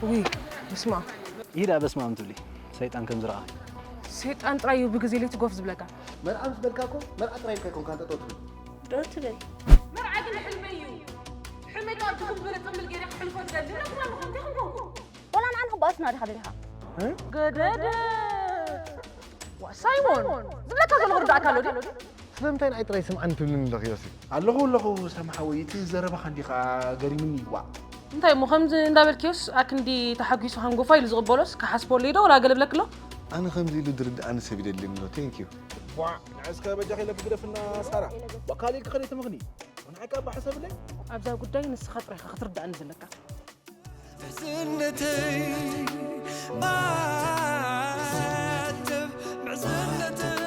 ውይ፣ በስመ ኣብ። ይዳ በስመ ኣብ ትብሊ ሰይጣን ከም ዝረኣኺ። ሰይጣን ጥራይ እዩ ብግዜ ለይቲ ጎፍ ዝብለካ። መርዓ ምስ በልካ እኮ መርዓ ጥራይ ኢልካ ኣይኮንካን ጠጠው ትብል። ዶ ትብል? መርዓ ግን ሕልመይ እዩ። ሕልመይ ካብ ትኹም ዝበለ ጥምል ገይረ ክሕልፎ ዝደሊ ነግራ ኣለኹ። እንታይ ክንከውን? ወላ ንዓን ክበኣስና ዲኻ ደሊኻ? ገደደ። ዋ፣ ሳይሞን፣ ዝብለካ ዘለኹ ርዳእካ ኣሎ ድዩ? ስለምንታይ ንዓይ ጥራይ ስምዓኒ ትብልኒ ኣለኺ ዮሲ? ኣለኹ ኣለኹ ሳሚ ሓወይ፣ እቲ ዘረባኻ እንዲኻ ገሪምኒ። ዋ እንታይ እሞ ከምዚ እንዳበልክዮስ ኣክንዲ ተሓጒሱ ሃንጎፋ ኢሉ ዝቕበሎስ ክሓስበሉ ኢዶ ወላ ገለ ብለክሎ? ኣነ ከምዚ ኢሉ ዝርድኣኒ ሰብ ይደልየኒ ኣሎ። ቴንክ ዩ። ቧዕ ንዕስከ በጃኺ ኢለኪ ግደፍና ሳራ። ዋ ካልእ ኢልኪ ከደይ ተመኽኒ። ንዓይ ካብ ባሕሰብለይ ኣብዛ ጉዳይ ንስኻ ጥራይ ኢኻ ክትርዳእኒ ዘለካ። ምሕዝነተይ ማዕተብ ምሕዝነተይ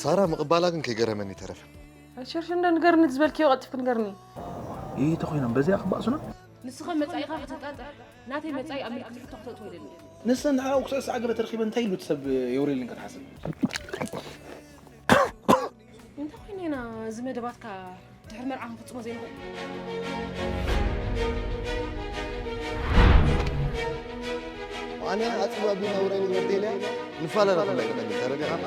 ሳራ ምቕባላ ግን ከይገረመኒ ተረፈ። ኣይትሸርሽር እንዶ ንገርኒ፣ እቲ ዝበልክዮ ቀልጢፍኪ ንገርኒ። ይህ ተኾይኖም በዚያ ክባእሱና። ንስኻ መጻኢኻ ክትጣጥሕ ናተይ መጻኢ ኣብ ምልክት ሕቶ ክተእትዎ ይደሊ። ንሰን ደሓ ክስዕስዓ ገለ ተረኺበን እንታይ ኢሉ እቲ ሰብ የውርየልን ክትሓስብ። እንታይ ኮይና ኢና እዚ መደባትካ ድሕሪ መርዓ ክንፍጽሞ ዘይንኽእል? ኣነ ኣጽባቢ ነውረይ ንወደይ ኢለ ንፈላለኹም ኣይንቐልድ። ተረዲኻና?